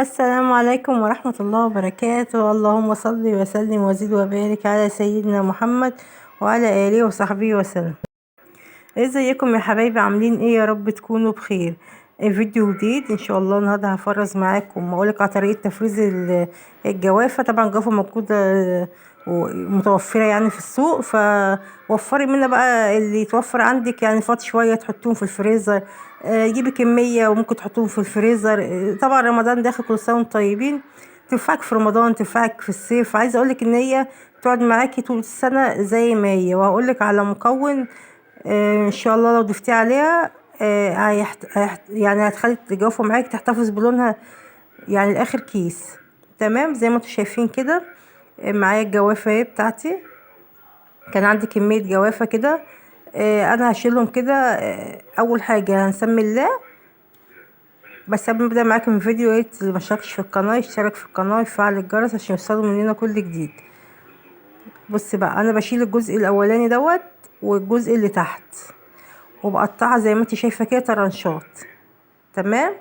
السلام عليكم ورحمة الله وبركاته. اللهم صل وسلم وزد وبارك على سيدنا محمد وعلى آله وصحبه وسلم. ازيكم يا حبايبي، عاملين ايه؟ يا رب تكونوا بخير. فيديو جديد ان شاء الله. النهارده هفرز معاكم واقولك على طريقه تفريز الجوافه. طبعا الجوافه موجودة ومتوفره يعني في السوق، فوفري منها بقى اللي يتوفر عندك، يعني فاض شوية تحطيهم في الفريزر، جيبي كمية وممكن تحطيهم في الفريزر. طبعا رمضان داخل، كل سنة وانتم طيبين. تنفعك في رمضان، تنفعك في الصيف. عايزه اقولك ان هي تقعد معاكي طول السنة زي ما هي. وهقولك على مكون ان شاء الله لو ضفتيه عليها يعني هتخلي الجوافه معاك تحتفظ بلونها يعني لاخر كيس. تمام، زي ما انتم شايفين كده معايا الجوافه اهي بتاعتي. كان عندي كمية جوافه كده، انا هشيلهم كده. اول حاجة هنسمي الله. بس قبل ما ابدا معاكم الفيديو، يا ريت اللي ما اشتركش في القناة يشترك في القناة ويفعل الجرس عشان يوصلوا مننا كل جديد. بص بقى، انا بشيل الجزء الاولاني دوت والجزء اللي تحت، وبقطعها زي ما انت شايفه كده طرنشات. تمام،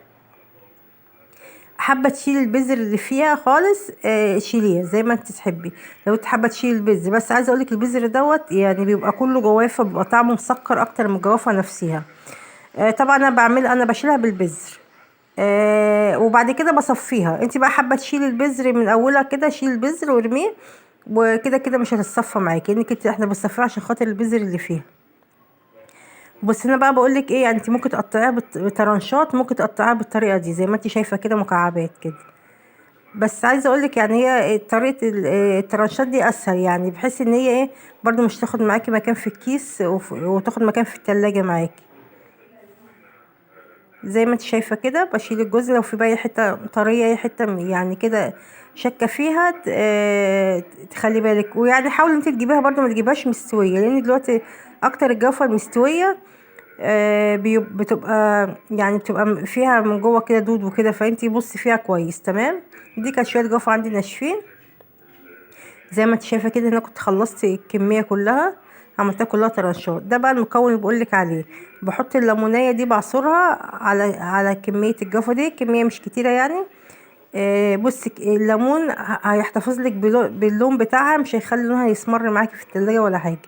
حابة تشيلي البذر اللي فيها خالص، شيليها زي ما انت تحبي. لو انت حابة تشيلي البذر، بس عايزه اقولك البذر دوت يعني بيبقى كله جوافه، بيبقى طعمه مسكر اكتر من الجوافه نفسها. طبعا انا بشيلها بالبذر، وبعد كده بصفيها. انت بقى حابة تشيلي البذر من اولها كده، شيلي البذر وارميه، وكده كده مش هتتصفى معاكي، لان كده احنا بنصفيها عشان خاطر البذر اللي فيها. بس انا بقى بقولك ايه، يعني انت ممكن تقطعيها بطرنشات، ممكن تقطعيها بالطريقة دي زي ما انت شايفه كده مكعبات كده. بس عايزه اقولك يعني هي طريقه الطرنشات دي اسهل، يعني بحيث ان هي ايه برضو مش تاخد معاكي مكان في الكيس وتاخد مكان في التلاجة معاكي. زي ما انت شايفه كده بشيل الجزء، لو في باقي حتة طرية اي حتة يعني كده شاكه فيها تخلي بالك. ويعني حاولي انت تجيبيها برضو ما تجيبهاش مستوية، لان دلوقتي اكتر الجوافه المستويه بتبقى يعني بتبقى فيها من جوه كده دود وكده، فانتي بصي فيها كويس. تمام، دي كانت شوية جوافه عندي ناشفين زي ما انت شايفه كده. انا كنت خلصت الكمية كلها، عملتها كلها طرنشات. ده بقى المكون اللي بقولك عليه. بحط الليمونيه دي بعصرها على كمية الجوافه دي، كمية مش كتيرة يعني. بصي الليمون هيحتفظ لك باللون بتاعها، مش هيخلي لونها يسمر معاكي في التلاجة ولا حاجة.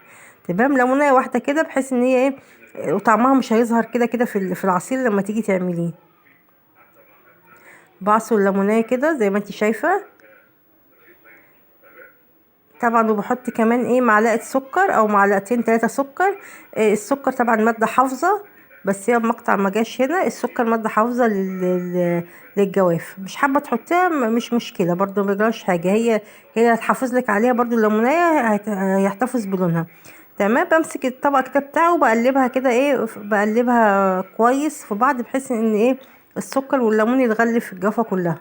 تمام، ليمونيه واحدة كده بحيث ان هي ايه وطعمها مش هيظهر كده كده في العصير لما تيجي تعمليه. بعصر الليمونيه كده زي ما انت شايفه طبعا. وبحط كمان ايه معلقه سكر او معلقتين 3 سكر. السكر طبعا مادة حافظه، بس هي المقطع ما جاش هنا. السكر مادة حافظه للجواف، مش حابة تحطيها مش مشكلة برضو، ما بيجراش حاجة. هي هتحافظ لك عليها برضو، الليمونيه هيحتفظ بلونها. تمام، بمسك الطبق كده بتاعه وبقلبها كده ايه، بقلبها كويس في بعض بحيث ان ايه السكر والليمون يتغلف في الجوافه كلها.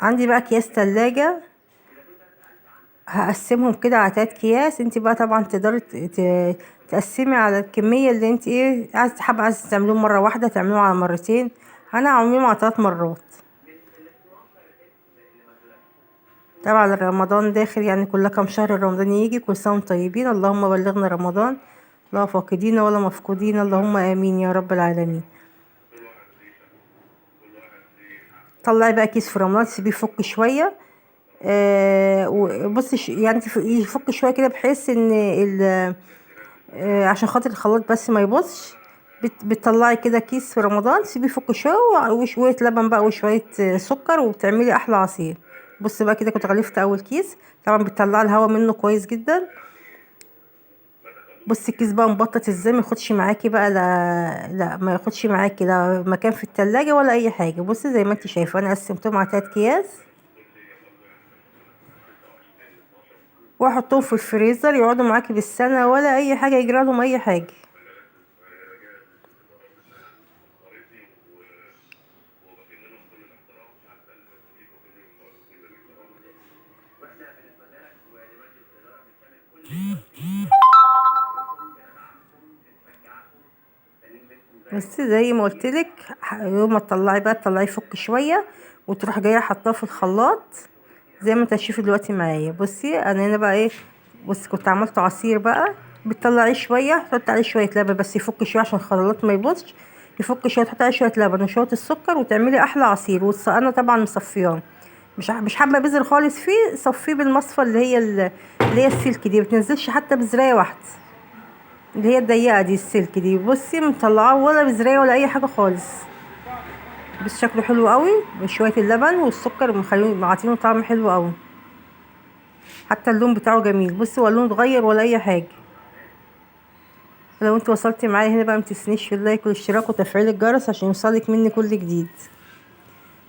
عندي بقى اكياس تلاجة هقسمهم كده على 3 اكياس. انت بقى طبعا تقدري تقسمي على الكمية اللي انت ايه عايزه، حابة عايزه تعملوه مرة واحدة تعملوه على مرتين. انا هعملهم على 3 مرات. طبعا رمضان داخل، يعني كلها كام شهر رمضان يجي. كل سنة وانتم طيبين، اللهم بلغنا رمضان لا فاقدين ولا مفقودين، اللهم امين يا رب العالمين. طلعي بقى كيس في رمضان، سيبيه يفك شوية. وبصي يعني يفك شوية كده بحيث ان عشان خاطر الخلاط بس ما يبصش. بتطلعي كده كيس في رمضان، سيبيه يفك شوية وشوية لبن بقى وشوية سكر، وبتعملي احلى عصير. بصي بقى كده كنت غلفت اول كيس، طبعا بتطلعي الهواء منه كويس جدا. بصي الكيس بقى مبطط ازاي، ما ياخدش معاكي بقى لا، لا ما ياخدش معاكي لا مكان في التلاجة ولا اي حاجة. بصي زي ما انت شايفه انا قسمتهم على 3 اكياس، واحطهم في الفريزر يقعدوا معاكي بالسنة ولا اي حاجة يجرى لهم اي حاجة. بس زي ما قلت لك، يوم ما تطلعي بقى تطلعيه يفك شوية، وتروح جاية حطاه في الخلاط زي ما انت هتشوفي دلوقتي معايا. بصي انا هنا بقى ايه، بصي كنت عملت عصير بقى، بتطلعيه شوية تحطي عليه شوية لبن بس يفك شوية عشان الخلاط ما يبوظش. يفك شوية، تحطي عليه شوية لبن وشوية السكر وتعملي احلى عصير. انا طبعا مصفياه، مش حابة بذر خالص فيه، صفيه بالمصفى اللي هي السلك دي، متنزلش حتى بذرايه واحدة، اللي هي الضيقه دي السلك دي. بصي مطلعاه ولا بذرايه ولا اي حاجة خالص، بس شكله حلو قوي بشوية اللبن والسكر، معطينه طعم حلو قوي، حتى اللون بتاعه جميل. بصي ولا لونه اتغير ولا اي حاجة. لو انت وصلتي معايا هنا بقى متنسيش في اللايك والاشتراك وتفعيل الجرس عشان يوصلك مني كل جديد.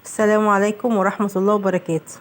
السلام عليكم ورحمة الله وبركاته.